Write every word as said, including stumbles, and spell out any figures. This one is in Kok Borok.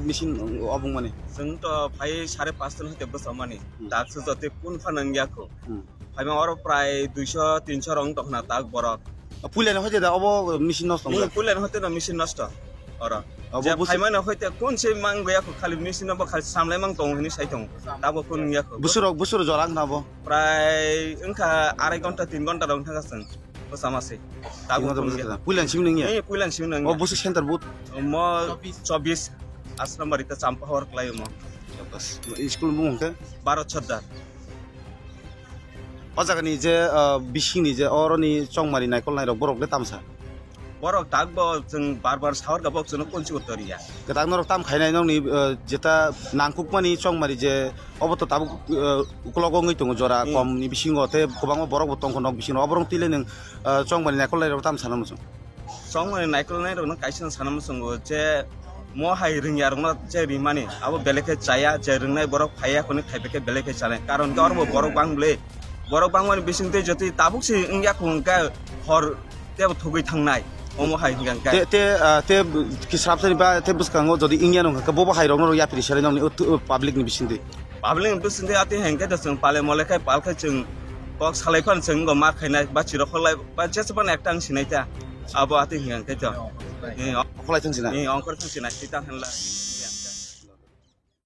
Machine obong mani. Chwng to phai sare pasto no hoite bwsa mani. Hmm. Tak se jote kun phano wngya kho. Hmm. Phaima oro prai duiso tinso rong tongna tak borok. Puila no hoite da obo machine nosto wngya. Hmm, puila no hoite no machine nosto. Oro. Obo je busu- phaima no hoite kun se mang goya kho, khali machine no bo khali samlai mang tongo hini sai tongo. Tabo kun wngya kho. Busurok, busur jora wngkha bo. Prai wngkha arai ghonta, tin ghonta rong thangkha chwng. Bwsa mase. Tabo kun wngya. Puila simi nungya. Eh, puila simi nungya. O busu center boot. Mo chobis. Asrambari ta champa hor klai mo. School bung hwnkhe? Bharat Sardar. O jagani je, ah, bisingni je oroni chongmari naikol nairok borok le tamsa? Borok tak bo chwng bar bar sahor ka bok chwngno konsi uttor ya. Kwtak norok tam khainai nokni, ah, jeta nangkukmani chongmari je obo to tabuk, ah, uklogo wngwi tongo jora Hmm. komni bisingo tei kwbangma borok bo tongkha nok bisingo oborok twi le nwng, ah, chongmari naikol nairok tam sana muchung? Chongmani naikol nairokno kaisa sana muchungo je mo hai rwngya rokno je rimani abo belai khe chaya, je rwngnai borok phaiya hwnwi khai khe belai khe chanai. Karon khe oro bo borok bang bwle, borok bangmani bising twi jotwi tabuk se wngya kho hwnkhe hor tebo thugwi thangnai omo hai hwnkhe. Te, te, ah, te kisrapsani ba te bwskango jodi wngya no hwnkhe bobo hai rokno yapri selai nokni, uh, public ni bising twi. Public ni bising twi ati hwnkhe to chwng pale mole khai pal khai chwng kok salai phano chwng wngkha ma khainai ba chirok kholai ba jesa phano ekta ang sinai ta abo ati hwnkhe to. Eh, Okholai thang sina. Eh, ongkhor thang sinai sita hwnla.